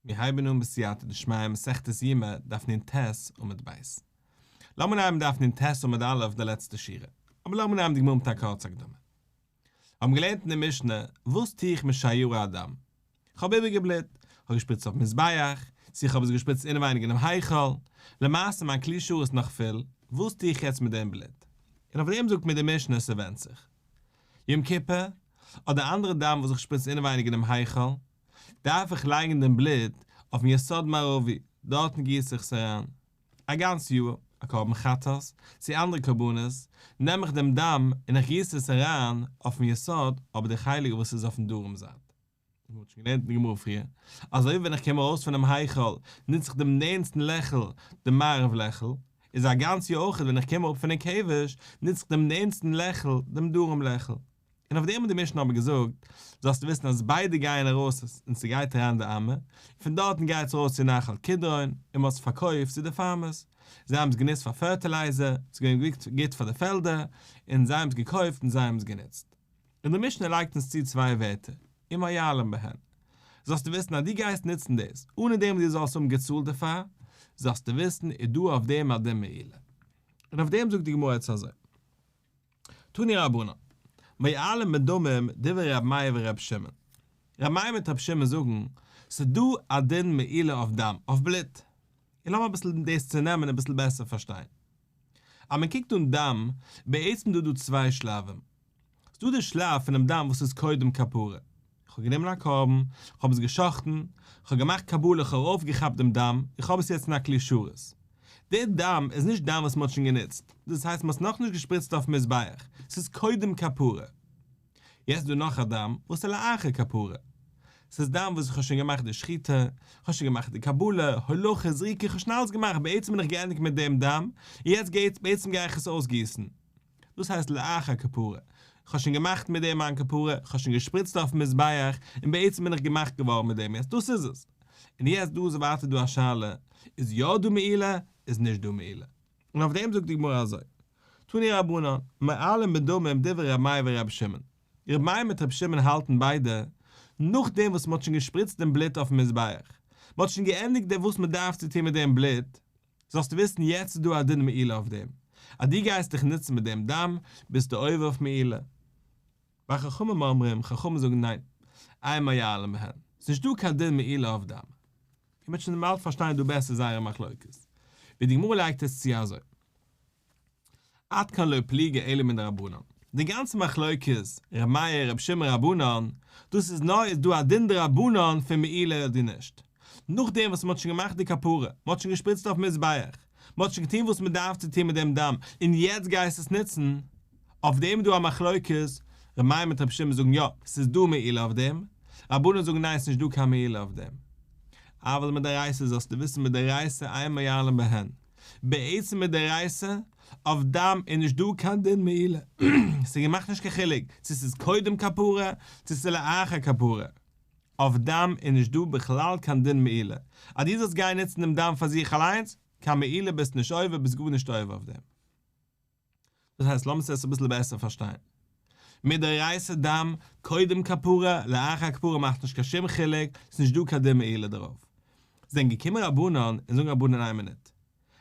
מיר הייבן אן בסייעתא דשמיא מסכת יומא דף נ ט עמוד ב'. לאמיר אנהייבן דף נ ט עמוד א' די לעצטע שורה. אבער לאמיר אנהייבן די גמרא מיט א קורצע הקדמה. האבן געלערנט אין די משנה, וואס טו איך משיירי הדם? כ'האב איבריגע בלוט, כ'האב געשפריצט אויפן מזבח, צו כ'האב עס געשפריצט אינעווייניג אינעם היכל, למעשה מיין כלי שרת איז נאך פול, וואס טו איך יעצט מיט דעם בלוט? און אויף דעם זאגט מיר די משנה ס'ווענדט זיך. יום כיפור, אדער אנדערע דם וואס איך שפריץ אינעווייניג אינעם היכל, דארף איך לייגן דעם בלוט אויפן יסוד מערבי, דארטן גיס איך עס אריין. א גאנץ יאר, א קרבן חטאת, צו אנדערע קרבנות, נעם איך דעם דם און איך גיס עס אריין אויפן יסוד, אבער די חלק וואס איז אויפן דרום זייט. ווי מ'האט שוין געלערנט אין די גמרא פריער, אזוי ווי ווען איך קום ארויס פונעם היכל נוץ איך דעם נענטסטן לעכל, דעם מערב לעכל, איז א גאנץ יאר אויך ווען איך קום אראפ פונעם כבש נוץ איך דעם נענטסטן לעכל, דעם דרום לעכל. און אויף דעם האט די משנה אבער געזאגט, זאלסטו וויסן אז ביידע גייען ארויס און ס'גייט אריין די אמה, און פון דארטן גייט עס ארויס צו נחל קדרון, און מ'האט עס פארקויפט צו די farmers, זיי האבן עס גענוצט פאר fertilizer, ס'איז געווען גוט פאר די פעלדער, און זיי האבן עס געקויפט און זיי האבן עס גענוצט. און די משנה לייגט אונז צו צוויי ווערטער, ומועלין בהן. זאלסטו וויסן אז דו גייסט נוצן דאס, אנע דעם וואס דו זאלסט האבן געצאלט דערפאר, זאלסטו וויסן איז דא אויף דעם א דין מעילה. און אויף דעם זאגט די גמרא יעצט אזוי. תנו רבנן, מועלין בדמים דברי ר' מאיר ור' שמעון. ר' מאיר מיט ר' שמעון זאגן, ס'איז דא א דין מעילה אויף דם, אויף בלוט. און לאמיר אביסל דאס צונעמען און אביסל בעסער פארשטיין. אז מען קוקט אן דם, בעצם דא דא צוויי שלבים. ס'דא די שלב פונעם דם וואס איז קודם כפרה. איך האב גענומען א קרבן, איך האב עס גע'שחט'ן, איך האב געמאכט קבלה, איך האב ארויפגעכאפט דעם דם, איך האב עס יעצט אין א כלי שרת. דער דם איז נישט דם וואס מען האט שוין גענוצט, דאס הייסט מען האט עס נאכנישט געשפריצט אויפן מזבח, ס'איז קודם כפרה. יעצט איז דא נאך א דם וואס איז לאחר כפרה. ס'איז דם וואס איך האב שוין געמאכט די שחיטה, איך האב שוין געמאכט די קבלה, הולכה, זריקה, איך האב שוין אלעס געמאכט, בעצם בין איך געענדיגט מיט דעם דם, און יעצט גייט, בעצם גיי איך עס אויסגיסן. דאס הייסט לאחר כפרה. איך האב שוין געמאכט מיט דעם מיין כפרה, איך האב שוין געשפריצט אויפן מזבח, און בעצם בין איך געמאכט געווארן מיט דעם, יעצט דאס איז עס. און יעצט דא איז ווייטער דא א שאלה, איז יא דא מעילה, איז נישט דא מעילה. און אויף דעם זאגט די גמרא אזוי, תנו רבנן, מועלין בדמים דברי ר' מאיר ור' שמעון. ר' מאיר מיט ר' שמעון האלטן ביידע, נאכדעם וואס מען האט שוין געשפריצט דעם בלוט אויפן מזבח, מען האט שוין געענדיגט די וואס מען דארף צו טון מיט דעם בלוט, זאלסטו וויסן יעצט איז דא א דין מעילה אויף דעם, אז דו גייסט דיך נוצן מיט דעם דם, ביסטו עובר אויף מעילה. וחכמים אומרים, חכמים זאגן ניין, אין מועלין בהן, ס'איז נישט דא קיין דין מעילה אויף דם. איר וועט שוין באלד פארשטיין דא בעסער זייערע מחלוקת. ווי די גמרא לייגט עס צו אזוי. עד כאן לא פליגי אלא מדרבנן. די גאנצע מחלוקת, ר' מאיר, ר' שמעון רבנן, דאס איז נאר איז דא א דין דרבנן פון מעילה אדער נישט. נאכדעם וואס מ'האט שוין געמאכט די כפרה, מ'האט שוין געשפריצט אויפן מזבח, מ'האט שוין געטון וואס מ'דארף צו טון מיט דעם דם, און יעצט גייסט עס נוצן, אויף דעם איז דא א מחלוקת, ר' מאיר מיט ר' שמעון זאגן יא, ס'איז דא מעילה אויף דעם, רבנן זאגן ניין ס'נישט דא קיין מעילה אויף דעם. אבל מדאורייתא זאלסטו וויסן מדאורייתא אין מועלין בהן, בעצם מדאורייתא אויף דם איז נישט דא קיין דין מעילה, ס'געמאכט נישט קיין חילוק צו ס'איז קודם כפרה צו ס'איז לאחר כפרה, אויף דם איז נישט דא בכלל קיין דין מעילה, אז דו זאלסט גיין נוצן דעם דם פאר זיך אליינס, קיין מעילה ביסט נישט עובר ביסט גארנישט עובר אויף דעם. דאס הייסט לאמיר עס אביסל בעסער פארשטיין. מדאורייתא דם, קודם כפרה, לאחר כפרה מאכט נישט קיין שום חילוק, ס'איז נישט דא קיין דין מעילה דערויף. זענען געקומען רבנן און זאגן רבנן איין מינוט.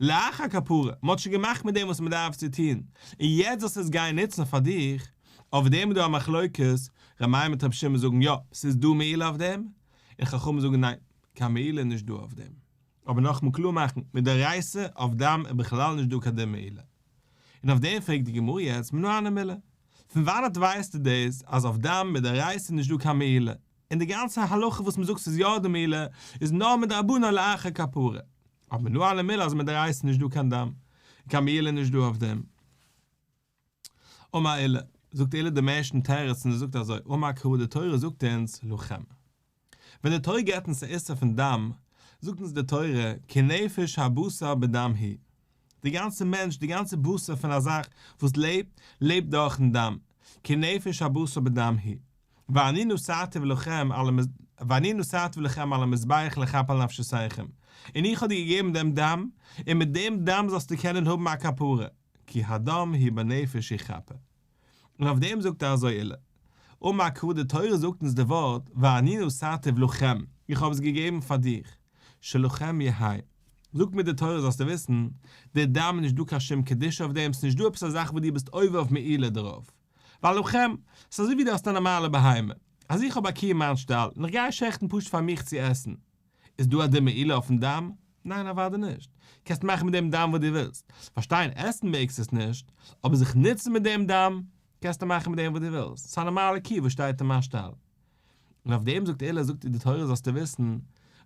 לאחר כפרה, מ'האט שוין געמאכט מיט דעם וואס מ'דארף צו טון, און יעצט זאלסטו עס גיין נוצן פאר דיך, אויף דעם איז דא א מחלוקת, ר' מאיר מיט ר' שמעון זאגן יא, ס'איז דא מעילה אויף דעם, און חכמים זאגן ניין, קיין מעילה איז נישט דא אויף דעם. אבער נאכאמאל קלאר מאכן, מדאורייתא אויף דם איז בכלל נישט דא קיין דין מעילה. און אויף דעם פרעגט די גמרא יעצט מנא הני מילי, פון וואנעט ווייסטו דאס אז אויף דם מדאורייתא איז נישט דא קיין מעילה, און די גאנצע הלכה וואס מען זאגט ס'איז יא דא מעילה איז נאר מדרבנן לאחר כפרה, אבער מנא הני מילי אז מדאורייתא איז נישט דא קיין דם, און קיין מעילה איז נישט דא אויף דעם. אמר עולא, זאגט עולא דעם ערשטן תירוץ און ער זאגט אזוי, אמר קרא די תורה זאגט אונז לכם. ווען די תורה געבט אונז א איסור פון דם, זאגט אונז די תורה, כי נפש הבשר בדם היא. די גאנצע מענטש, די גאנצע בשר פון א זאך וואס לעבט, לעבט דורכן דם, כי נפש הבשר בדם היא. ואני נתתיו לכם על ואני נתתיו לכם על המזבח לכפר על נפשותיכם. און איך האב דיר געגעבן דעם דם, און מיט דעם דם זאלסטו קענען האבן א כפרה, כי הדם הוא בנפש יכפר. און אויף דעם זאגט ער אזוי עולא. אמר קרא די תורה זאגט אונז די ווארט ואני נתתיו לכם, איך האב עס געגעבן פאר דיך, שלכם יהא. זאגט מיר די תורה זאלסטו וויסן, די דם איז נישט דא קיין שום קדושה אויף דעם, ס'איז נישט דא עפעס א זאך וואס דו ביסט עובר אויף מעילה דערויף. ווייל לכם, ס'איז אזוי ווי דו האסט א נארמאלע בהמה, אז איך האב א קי אין מיין שטאל און איך גיי שעכטן פשוט פאר מיך צו עסן, איז דא א דין מעילה אויפן דם? ניין אוודאי נישט, קענסט מאכן מיט דעם דם וואס דו ווילסט, פארשטיין עסן מעגסט עס נישט, אבער זיך נוצן מיט דעם דם, קענסטו מאכן מיט דעם וואס דו ווילסט, ס'איז א נארמאלע קי וואס שטייט אין מיין שטאל. און אויף דעם זאגט עולא זאגט די תורה זאלסטו וויסן,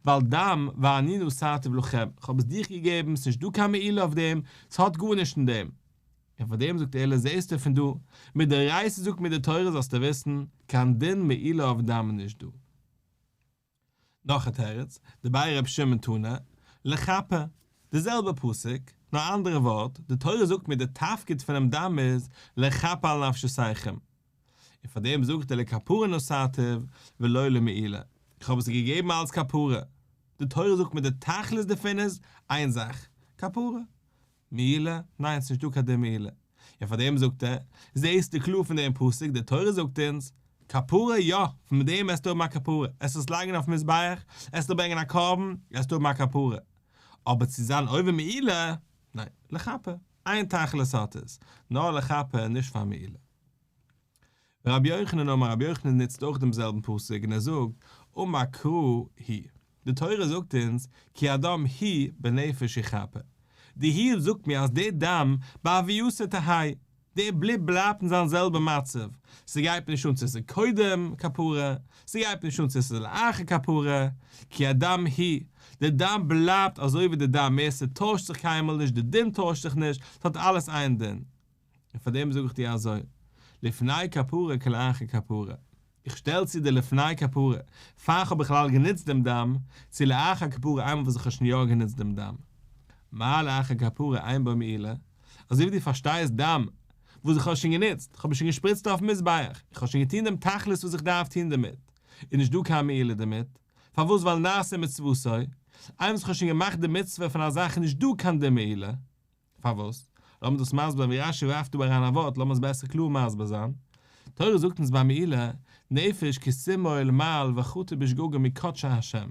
ווייל דם ואני נתתיו לכם, איך האב עס דיך געגעבן, ס'נישט דא קיין מעילה אויף דעם, ס'האט גארנישט אין דעם. און פאר דעם זאגט עולא זעסטו פון דא, מדאורייתא זאגט מיר די תורה זאלסטו וויסן, קיין דין מעילה אויף דם איז נישט דא. נאך א תירוץ, דבי ר' שמעון תנא, לכפר, די זעלבע פסוק, נאר א אנדערע ווארט, די תורה זאגט מיר די תפקיד פונעם דם איז לכפר על נפשותיכם, און פאר דעם זאגט ער לכפרה נתתיו ולא למעילה, איך האב עס געגעבן אלס כפרה, די תורה זאגט מיר די תכלית דערפון איז איין זאך, כפרה. מעילה? ניין ס'נישט דא קיין דין מעילה. און פאר דעם זאגט ער, זעהסטו קלאר פון דעם פסוק, די תורה זאגט אונז, כפרה יא, פון דעם עסטו האבן א כפרה, עסט עס לייגן אויפן מזבח, עסטו ברענגען א קרבן, עסטו האבן א כפרה. אבער צו זיין עובר מעילה? ניין, לכפר, איין תכלית האט עס, נאר לכפר נישט פאר מעילה. רבי יוחנן אמר רבי יוחנן נוצט אויך דעם זעלבן פסוק און ער זאגט, אמר קרא הוא, די תורה זאגט אונז, כי הדם הוא בנפש יכפר. די הוא זאגט מיר אז די דם בהוייתו תהא, די בלוט בלייבט אין זיין זעלבע מצב, ס'גייט מיר נישט אן צו ס'איז קודם כפרה, ס'גייט מיר נישט אן צו ס'איז לאחר כפרה, כי הדם הוא, די דם בלייבט אזוי ווי די דם איז, ס'טוישט זיך קיינמאל נישט, די דין טוישט זיך נישט, ס'האט אלעס איין דין. און פאר דעם זאג איך דיר אזוי, לפני כפרה כלאחר כפרה, איך שטעל צו די לפני כפרה, פאר איך האב בכלל גענוצט דעם דם, צו לאחר כפרה איינמאל וואס איך האב שוין יא גענוצט דעם דם. מה לאחר כפרה אין בו מעילה, אזוי ווי דו פארשטייסט דם וואס איך האב שוין גענוצט, איך האב עס שוין געשפריצט אויפן מזבח, איך האב שוין געטון דעם תכלית וואס איך דארף טון דערמיט, איז נישט דא קיין מעילה דערמיט, פארוואס ווייל נעשה מצוותו, איינמאל וואס איך האב שוין געמאכט די מצוה פון א זאך איז נישט דא קיין דין מעילה. פארוואס? לאמיר דאס מסביר זיין ווי רש"י ווארפט דא אריין א ווארט, לאמיר עס בעסער קלאר מסביר זיין. תורה זאגט אונז ביי מעילה, נפש כי תמעול מעל וחטא בשגגה מקדשי השם.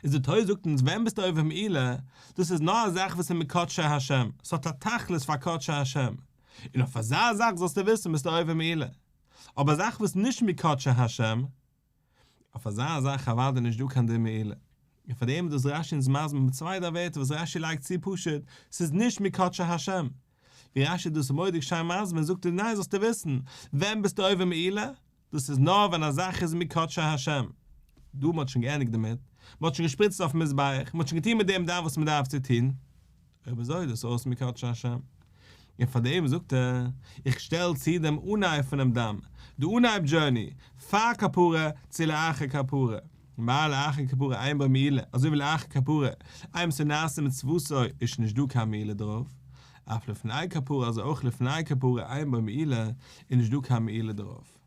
איז די תורה זאגט אונז ווען ביסטו עובר מעילה, דאס איז נאר א זאך וואס איז מקדשי השם, ס'האט א תכלית פאר קדשי השם, און אויף אזא זאך זאלסטו וויסן ביסטו עובר מעילה. אבער א זאך וואס נישט מקדשי השם, אויף אזא זאך אוודאי נישט דא קיין דין מעילה, און פאר דעם איז דאס רש"י אונז מסביר מיט צוויי דריי ווערטער וואס רש"י לייגט צו פשוט, ס'איז נישט מקדשי השם. ווי רש"י איז דאס מורא'דיג שיין מסביר און זאגט ער ניין זאלסטו וויסן, ווען ביסטו עובר מעילה? דאס איז נאר ווען א זאך איז מקדשי השם. דא מ'האט שוין געענדיגט דערמיט, מ'האט שוין געשפריצט אויפן מזבח, מ'האט שוין געטון מיט דעם דם וואס מ'דארף צו טון, אויב אזוי איז דאס אויס מקדשי השם. און פאר דעם זאגט ער, איך שטעל צו דעם אנהייב פונעם דם, די אנהייב journey, פאר כפרה צו לאחר כפרה. מה לאחר כפרה אין בו מעילה, אזוי ווי לאחר כפרה, איינמאל ס'איז נעשה מצוותו איז שוין נישט דא קיין מעילה דערויף, אף לפני כפרה אזוי אויך לפני כפרה אין בו מעילה איז נישט דא קיין מעילה דערויף.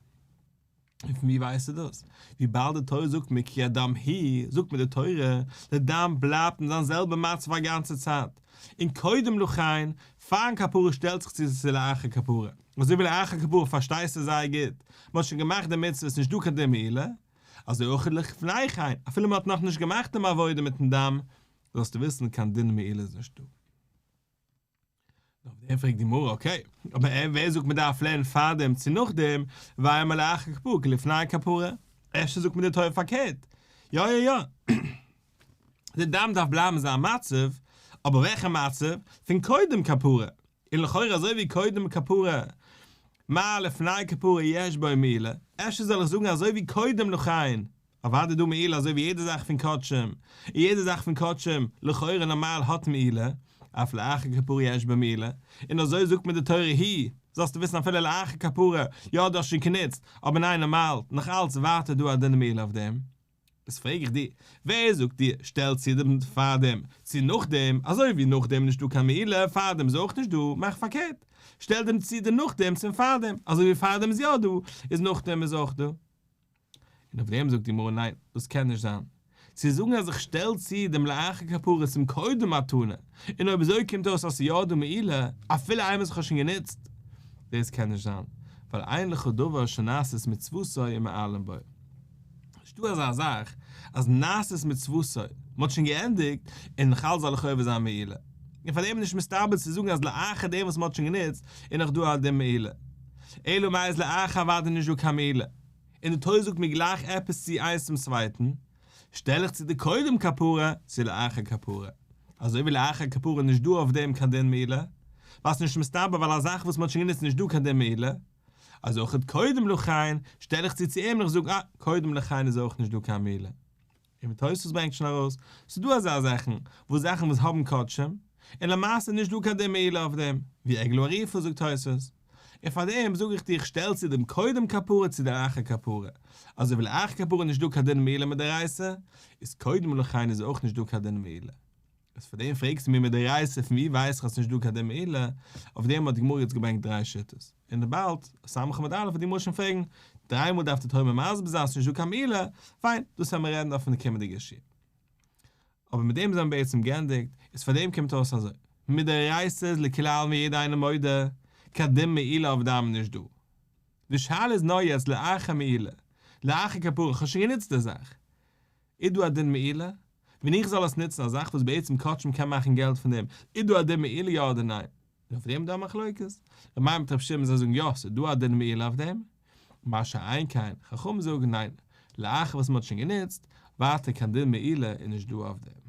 און פון ווי ווייסטו דאס? וויבאלד די תורה זאגט מיר כי הדם הוא, זאגט מיר די תורה, די דם בלייבט אין זיין זעלבע מצב א גאנצע צייט, און קודם לכן, פארן כפרה שטעלט זיך צו צו לאחר כפרה, אזוי ווי לאחר כפרה פארשטייסטו זייער גוט, מען האט שוין געמאכט די מצוה עס איז נישט דא קיין דין מעילה, אזוי אויך לפני כן, אפילו מען האט נאכנישט געמאכט דעם עבודה מיטן דם, זאלסטו וויסן קיין דין מעילה איז נישט דא. אויף דעם פרעגט די גמרא, okay, אבער ווער זאגט מען דארף לערנען פארדעם צו נאכדעם, ואימא לאחר כפרה כלפני כפרה, אפשר זאגט מען די תורה פארקערט, יא יא יא, די דם דארף בלייבן זיין מצב, אבער וועלכע מצב? פון קודם כפרה, און לכאורה אזוי ווי קודם כפרה, מה לפני כפרה יש בו מעילה, אפשר זאל איך זאגן אזוי ווי קודם לכן, אוודאי דא מעילה אזוי ווי יעדע זאך פון קדשים, און יעדע זאך פון קדשים לכאורה נארמאל האט מעילה, אף לאחר כפרה יש בו מעילה, און אזוי זאגט מיר די תורה הוא, זאלסטו וויסן אפילו לאחר כפרה, יא דו האסט שוין גענוצט, אבער ניין נארמאל, נאך אלץ ווייטער דא א דין מעילה אויף דעם. איז פרעג איך דיר, ווער זאגט דיר, שטעל צו דעם פארדעם צו נאכדעם, אזוי ווי נאכדעם איז נישטא קיין מעילה, פארדעם איז אויך נישט דא, מאך פארקערט, שטעל דעם צו די נאכדעם צום פארדעם, אזוי ווי פארדעם איז יא דא, איז נאכדעם איז אויך דא. און אויף דעם זאגט די גמרא ניין, דאס קען נישט זיין. צו זאגן אז איך שטעל צו דעם לאחר כפרה צום קודם מתנה, און אויב אזוי קומט אויס אז ס'איז יא דא מעילה, אפילו איינמאל וואס איך האב שוין גענוצט, דאס קען נישט זיין. ווייל אין לך דבר שנעשית מצוותו ומועלין בו. נישטא אזא זאך אז נעשית מצוותו, מען האט שוין געענדיגט, און נאך אלץ זאל איך עובר זיין מעילה. און פאר דעם איז נישט מסתבר צו זאגן אז לאחר דעם וואס מען האט שוין גענוצט איז נאך דא א דין מעילה. אלא מאי איז לאחר אוודאי נישט דא קיין מעילה. און די תורה זאגט מיר גלייך עפעס צו איינס צום צווייטן, שטעל איך צו די קודם כפרה צו לאחר כפרה. אזוי ווי לאחר כפרה איז נישט דא אויף דעם קיין דין מעילה, ווייל ס'איז נישט מסתבר ווייל א זאך וואס מען האט שוין גענוצט איז נישט דא קיין דין מעילה, אז אויך קודם לכן שטעל איך צו צו אים און איך זאג אה, קודם לכן איז אויך נישט דא קיין מעילה. און ווי תוספות ברענגט שוין ארויס, ס'איז דא אזא זאכן, וואס זאכן וואס האבן קדשים, און למעשה איז נישט דא קיין דין מעילה אויף דעם, ווי עגלה ערופה זאגט תוספות. און פאר דעם זאג איך דיר איך שטעל צו דעם קודם כפרה צו דער אחר כפרה, אזוי ווי לאחר כפרה איז נישט דא קיין דין מעילה מדאורייתא, איז קודם לכן איז אויך נישט דא קיין דין מעילה. איז פאר דעם פרעגסטו מיר מדאורייתא פון ווי ווייס איך אז ס'נישט דא קיין דין מעילה, אויף דעם האט די גמרא יעצט געברענגט דריי שיטות, און באלד, סמך עמוד א' וועט די גמרא שוין פרעגן, דריי מאל דארף די תורה מיר מסביר זיין אז ס'נישט דא קיין מעילה, פיין, דאס וועלן מיר רעדן אויף אין די קומענדיגע שיעור. אבער מיט דעם זענען מיר בעצם גענדיגט, איז פאר דעם קומט אויס אזוי, מדאורייתא איז לכולי עלמא יעדער איינער מודה, קיין דין מעילה אויף דם נישט דא. די שאלה איז נאר יעצט לאחר מעילה, לאחר כפרה, כ'האב שוין גענוצט די זאך, איז דא א דין מעילה? ווען איך זאל עס נוצן א זאך וואס בעצם קדשים קען מאכן געלט פון דעם, איז דא א דין מעילה יא אדער ניין? און אויף דעם איז דא א מחלוקת. ר' מאיר מיט ר' שמעון זיי זאגן יא ס'איז דא א דין מעילה אויף דעם, מה שאין כן חכמים זאגן ניין, לאחר וואס מ'האט שוין גענוצט, ווייטער קיין דין מעילה איז נישט דא אויף דעם.